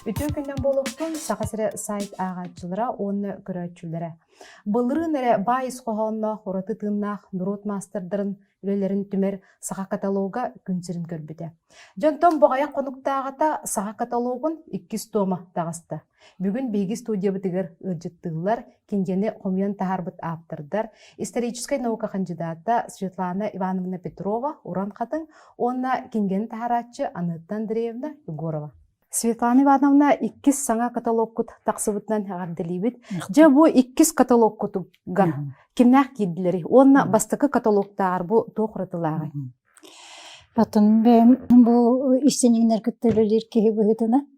Үтүө күннэн буолуохтун Саха сирэ сайт ааҕааччылара уонна көрөөччүлэрэ. Былырыын эрэ баай ис хоһоонноох, ураты тыыннаах норуот маастардарын үлэлэрин түмэр саха каталога күн сирин көрбүтэ. Дьонтон боҕайах хонуктааҕыта саха каталогун иккис туома таҕыста. Бүгүн биһиги студиябытыгар ыалдьыттыыллар, кинигэни хомуйан таһаарбыт ааптардар, историческай наука хандьыдаата Светлана Ивановна Петрова, Уран Хатыҥ уонна кинигэни таһаарааччы Анетта Андреевна Егорова. Светлана Ивановна, иккис саҥа каталогкут тахсыбытынан эҕэрдэлиибит. Дьэ, бу иккис каталогкутугар кимнээх киирдилэрий? Уонна бастакы каталогтааҕар бу туох уратылааҕый? Атын бэйэм бу истиниҥнэр кытта үлэлиир киһи быһыытынан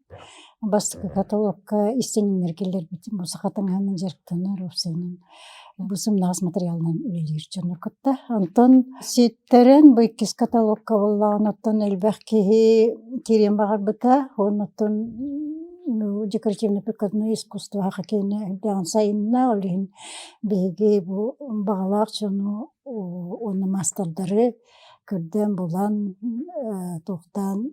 бастакы каталогка истиниҥнэр киллэрбитим. Бу саха таҥаһынан дьарыктанар, уопсайынан бу сымнаҕас материалынан үлэлиир дьону кытта. Онтон ситтэрэн бу иккис каталогка буоллаҕына, оттон элбэх киһи киириэн баҕарбыта. Оннуттан декоративно-прикладное искусство киэнэ элбэҕин сайынна. Ол иһин биһиги бу баҕалаах дьону уонна маастардары көрдөөн булан туохтаан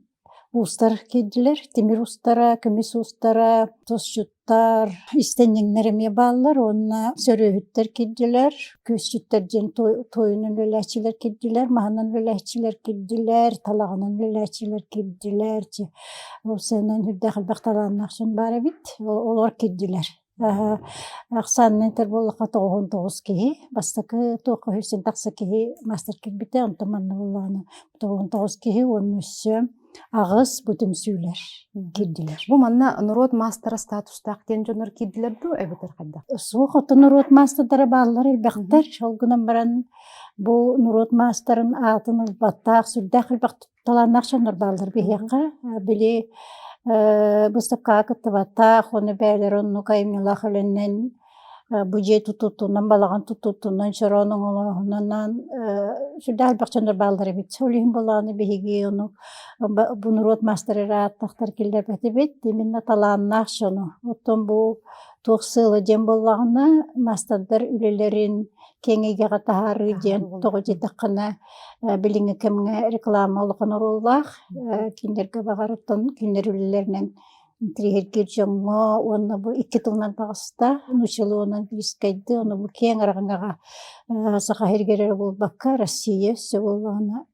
уустар киирдилэр. Тимир уустара, көмүс уустара, тосчуттар, истэнньэҥнэр эмиэ бааллар уонна сөрүөһүттэр киирдилэр. Күөсчүттэр диэн туойунан үлэлээччилэр киирдилэр, маһынан үлэлээччилэр киирдилэр, талаҕынан үлэлээччилэр киирдилэр. Уопсайынан үрдээх элбэх талааннаах дьон баар эбит. Олор киирдилэр. Ахсаанынан этэр буоллахха 99 киһи. Бастакы туохха үһүстэн тахса киһи мастер киирбитэ, онтон манна буоллаҕына 99 киһи уонна өссө аҕыс бу түмсүүлэр киирдилэр. Бу манна норуот маастара статустаах диэн дьоннор киирдилэр дуу эбэтэр хайдах? Суох, оттон норуот маастардара бааллар элбэхтэр. Ол гынан баран бу норуот маастарын аатын ылбаттаах сүрдээх элбэх талааннаах дьоннор бааллар биһиэхэ. Били быыстапкаҕа кыттыбаттаах, уонна бэйэлэрэ оннук айымньылаах үлэнэн бу дьиэ тутуутунан, балаҕан тутуутунан, чороон оҥолооһунунан сүрдээх элбэх дьоннор бааллар эбит. Ол иһин буоллаҕына биһиги ону бу норуот маастара эрэ ааттахтар киллэрбэтибит. Именно талааннаах дьону. Оттон бу туох сыала диэн буоллаҕына, маастардар үлэлэрин киэҥ эйгэҕэ таһаарыы диэн тоҕо диэтэххинэ билиҥҥи кэмҥэ реклама улахан оруоллаах. Кинилэргэ баҕар оттон кинилэр үлэлэринэн интириэһиргиир дьоҥҥо уонна бу икки тылынан таҕыста нууччалыы уонна английскайдыы ону бу киэҥ араҥаҕа Саха сиригэр эрэ буолбакка Россия өссө буоллаҕына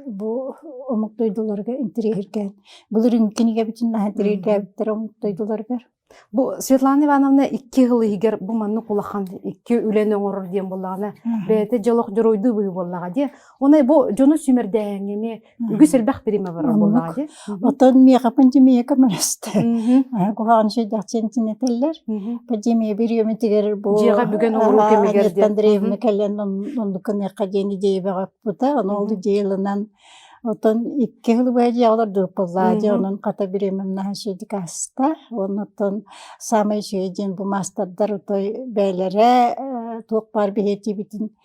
бу омук дойдуларыгар интириэһиргээн былырыын кинигэбитин наһаа интириэһиргээбиттэр омук дойдуларыгар. Бу Светлана Ивановна икки сыл иһигэр бу маннык улахан икки үлэни оҥорор диэн буоллаҕына, бэйэтэ дьолох дьоруойдуу быһыы буоллаҕа дии. Онон бу дьону сүүмэрдээһиҥҥэ эмиэ үгүс элбэх бириэмэ барар буоллаҕа дии. Оттон миэхэ пандемия көмөлөстө. Куһаҕан үчүгэйдэх этэллэр. Пандемия бириэмэтигэр бу Дьиэҕэ бүгэн олоруу кэмигэр Анетта Андреевна кэлэн оннук гыныахха диэн идея бөҕө бута. Ону ол идея ылынан Оттон икки сыл быһа дьиэҕэ олордубуппуллаа дьэ онон хата бириэмэм наһаа үчүгэйдик ааста. Уонна оттон саамай үчүгэй диэн бу маастардар отой бэйэлэрэ туох баар биһиэтиибитин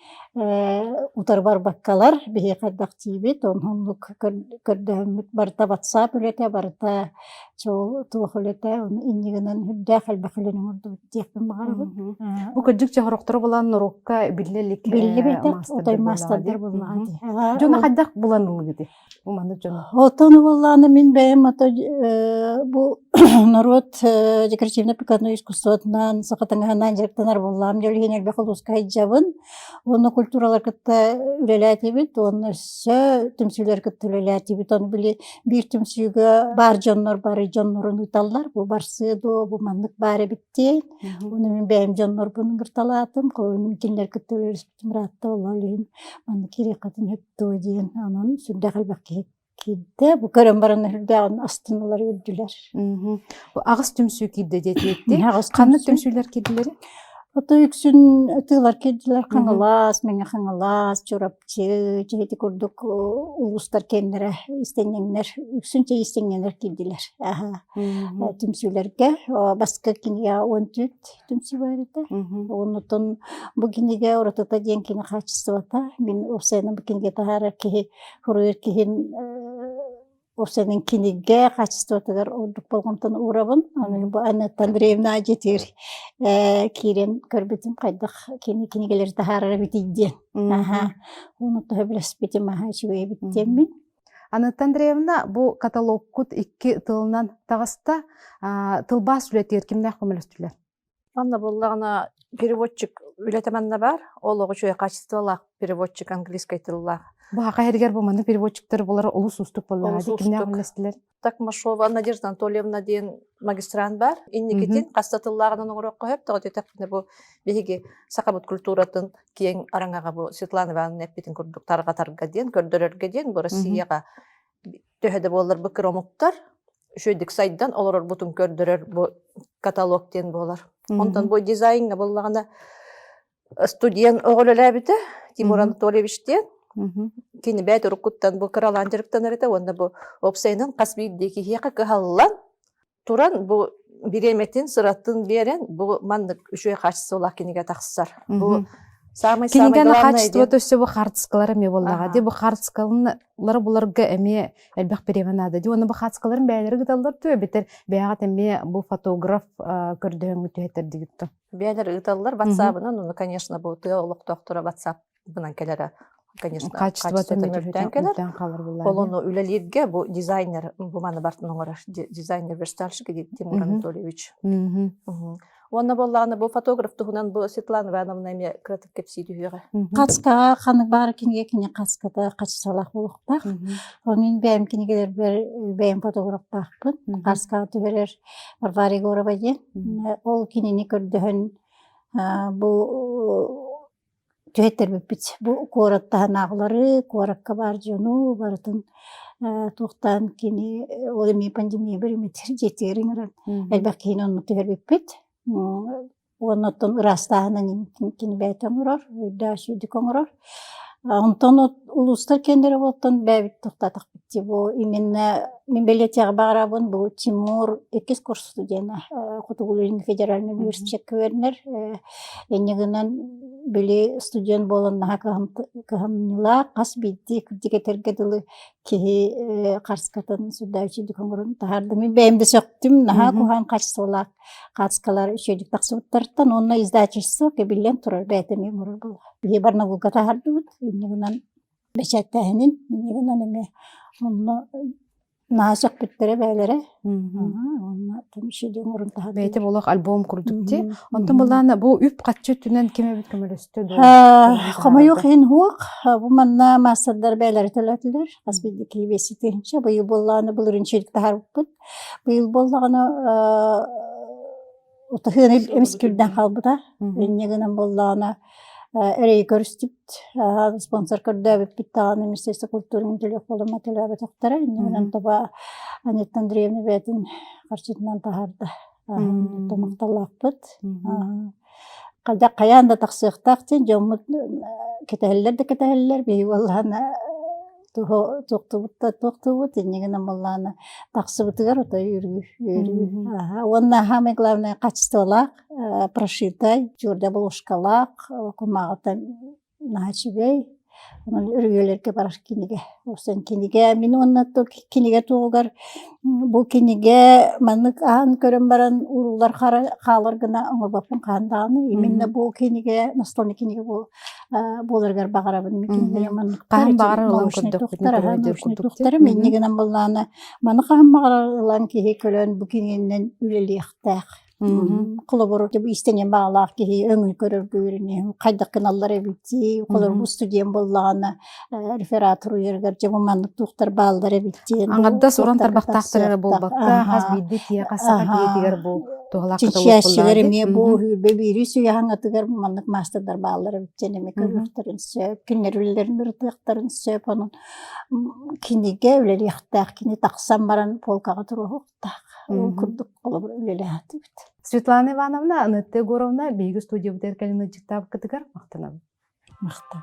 утары барбаккалар биһиэхэ хайдах тиийбит оннук көрдөһөммүт барыта ватсап үлэтэ барыта туох үлэтэ ону иннигинэн үрдээх элбэх үлэни оҥордубут диэхпин баҕарабын. Бу кырдьык чохорохтору булан норуокка биллэ илик Биллибэтэх отой маастардар буоллаҕа дии. Дьону хайдах булан ылыгыт бу маннык дьону? Отон буоллаҕына мин бэйэм ото бу норуот декоративно-прикладной искусствотынан саха таҥаһынан дьарыктанар буоллаҕым. Дьэ ол иһин элбэх улууска сылдьабын. Уонна культуралар кытта үлэлээтибит, уонна өссө түмсүүлэр кытта үлэлээтибит. Ону били биир түмсүүгэ баар дьоннор бары дьоннорун ыыталлар. Бу барсыа дуо, бу маннык баар эбит диэн. Уонна мин бэйэм дьоннорбун ыҥырталаатым. Мин кинилэр кытта үлэлэспитим ыраатта. Ол иһин маннык киириэххитин сөп дуо диэн. Онон сүрдээх элбэх киһи киирдэ. Бу көрөн баран үрдээҕин астыналар үрдүлэр. Бу аҕыс түмсүү киирдэ диэтиэтти. Ханнык түмсүүлэр киирдилэри? Ото үксүн тыылар киирдилэр Хаҥалас, Мэҥэ Хаҥалас, Чурапчы, дьиһити курдук улуустар кэннэрэ истэнньэҥнэр, үксүн чэй истэнньэҥнэр киирдилэр. Аха. Түмсүүлэргэ баска кинигэ 14 түмсүү бар этэ. Оннутун бу кинигэ уратыта диэн кини хаачыстыбата. Мин уопсайынан бу кинигэ таһаарар киһи Суруйар киһин уопсайынан кинигэ хаачыстыбатыгар ордук болҕомтону уурабын. Аны бу Анетта Андреевна дьиэтигэр киирэн көрбүтүм хайдах кини кинигэлэри таһаарар эбитий диэн. Аха. Ону төһө билэспитим аха үчүгэй эбит диэммин. Анетта Андреевна, бу каталогкут икки тылынан таҕыста. Тылбаас үлэтигэр кимнээх көмөлөстүлэр? Манна буоллаҕына переводчик үлэтэ манна баар. Ол оҕо үчүгэй хаачыстыбалаах переводчик английскай тыллаах. Бу хака иһигэр бу маннык переводчиктар булар олус уустук буоллаҕа Олус дии кимнээх уустук. үллэстилэр? Такмашова Надежда Анатольевна диэн магистрант баар. Инникитин хаста тыллааҕынан оҥоруохха сөп. Тоҕо диэтэхпинэ бу биһиги сахабыт культуратын киэҥ араҥаҕа бу Светлана Ивановна эппитин курдук тарҕатарга диэн, көрдөрөргө диэн бу Россияҕа төһө да буоллар бу кыра омуктар үчүгэйдик сайдан олорорбутун көрдөрөр бу каталог диэн буолар. Онтон бу дизайҥҥа буоллаҕына студент оҕо үлэлээбитэ Тимур Анатольевич диэн. Кини бэйэтэ уруккуттан бу кыралаан дьарыктанар этэ уонна бу уопсайынан хас биирдии киһиэхэ кыһаллан туран бу бириэмэтин, сыратын биэрэн бу маннык үчүгэй хаачыстыбалаах кинигэ тахсар. Бу самый самый Кинигэни главное хаачыстыбата өссө бу хаартыскалар эмиэ буоллаҕа дии. Бу хаартыскалары буларга эмиэ элбэх бириэмэ наада дии. Уонна бу хаартыскаларын бэйэлэрэ ыыталлар дуо эбэтэр бэйэҕит эмиэ бу фотограф көрдөһөҥҥүт түһэтэр дигит дуо? Бэйэлэр ыыталлар ватсабынан, ону, конечно, бу тыа олохтоохторо ватсапынан кэлэрэ конечно, Хаачыстыбата хаачыстыбата эмиэ мөлтөөн түһүтэн кэлэр. мөлтөөн хаалар буоллаҕа Ол дии. ону үлэлииргэ бу дизайнер бу маны бартын оҥорор дизайнер верстальщик Тимур Анатольевич. Уонна буоллаҕына бу фотограф туһунан бу Светлана Ивановна эмиэ кыратык кэпсии түһүөҕэ. Хаскаҕа ханнык баара кинигэ кини хаската хаччалаах буолуохтаах. Ол мин бэйэм кинигэлэрбэр бэйэм фотографтаахпын. Хаскаҕа түһэрэр Варвара Егорова диэн. Ол кинини көрдөһөн бу түһэттэрбиппит. Бу куорат таһынааҕылары, куоракка баар дьону барытын туохтаан кини ол эмиэ пандемия биримэтигэр дьиэтигэр ыҥыран элбэх киһини онно түһэрбиппит. Уонна оттон ыраастааһынан кини бэйэтэ оҥорор, өйдөөх сүүрдүк оҥорор. Онтон улуустар киэннэрэ буолтан бэйэбит тохтоотохпут дии. Бу именно мин бэлиэтиэҕи баҕарабын бу Тимур иккис курс студена Хотугулуу-Илиҥҥи федеральнай университекка үөрэнэр. Инньэ гынан били студент буолан наһаа кыһамньылаах хас биирдии кырдьык этэргэ дылы киһи харскатын сүрдээх үчүгдүк оҥорон таһаардым. Мин бэйэм да сөхтүм, наһаа куһаҕан харсыылаах хаацкалар үчүгэйдик тахсыбыттартан уонна издательство кэбиллэн турар бэйэтэ эмиэ оҥорор буолла. Биһи Барнаулга таһаардыбыт, инньэ гынан бэчээттээһинин, инньэ гынан эмиэ онно наһаа сөхпүттэрэ бэйэлэрэ. Онно үчүгэй оҥорон таһаардыбыт. Бэйэтэ болох альбом курдук дии. Онтон былаана бу үп хаччы өттүнэн ким эбит көмөлөстө дуо? Хомойуох иһин суох. Бу манна маастардар бэйэлэрэ төлөөтүлэр. Хас биирдии киһи 5 тыһыынча. Быйыл буоллаҕына былырыын үчүгэйдик таһаарбыппыт. Быйыл буоллаҕына утаһыан эмискэ үрдэн хаалбыта. Инньэ гынан буоллаҕына эрэйи көрүстүбүт. Спонсор көрдөөбүппүт даҕаны Министерство культуры төлүөх буолума төлөөбөтөхтөрө. Инньэ гынан тоба Анетта Андреевна бэйэтин харчытынан таһаарда. Томахталаахпыт. Хайаан да тахсыахтаах диэн дьоммут кэтэһэллэр да кэтэһэллэр. Биһиги буоллаҕына туохтуубут да туохтуубут инньэ гынан буоллаҕына тахсыбытыгар отой үөрүү үөрүү уонна самое главное качестволаах прошитай чуорда обложкалаах кумааҕыта наһаа үчүгэй онон өрүөлэргэ барар кинигэ Уопсайынан кинигэ мин уонна кинигэ туһугар бу кинигэ маннык аан көрөн баран уруулар хаалар гына оҥорбоппун хаһан даҕаны именно бу кинигэ настольный кинигэ бу буоларыгар баҕарабын мин кинигэлэри манныктар Хаһан баҕарар ылан научнай көрдөхпүтүнэ тухтар көрө диир научнай курдук тухтарым инньэ гынан былаана маны хаһан баҕарар ылан киһи көрөн бу кинигэнэн үлэлиэхтээх Холобур, истэниэн баҕалаах киһи өҥүн көрөргө үөрэниэм, хайдах гыналлар эбитий, холобур, бу студент буоллаҕына реферат суруйарыгар дьэ бу маннык туохтар бааллар эбит диэн Аҥардас уран тарбахтаахтар эрэ буолбакка, хас биирдии киһиэхэ саха киһитигэр бу туһалаах каталог Чинчийээччилэр эмиэ бу үһүрбэ биири сүгэһаҥатыгар маннык маастардар бааллар эбит диэн эмиэ көрүөхтэрин сөп, кинилэр үлэлэрин ырытыахтарын сөп, онон кинигэ үлэлиэхтээх, кини тахсан баран полкаҕа туруоһуохтаах. Ол курдук холобур үлэлээтибит. Светлана Ивановна, Анетта Егоровна биһиги студиябытыгар кэлин ыалдьыттаабыккытыгар махтанабын. Махтал.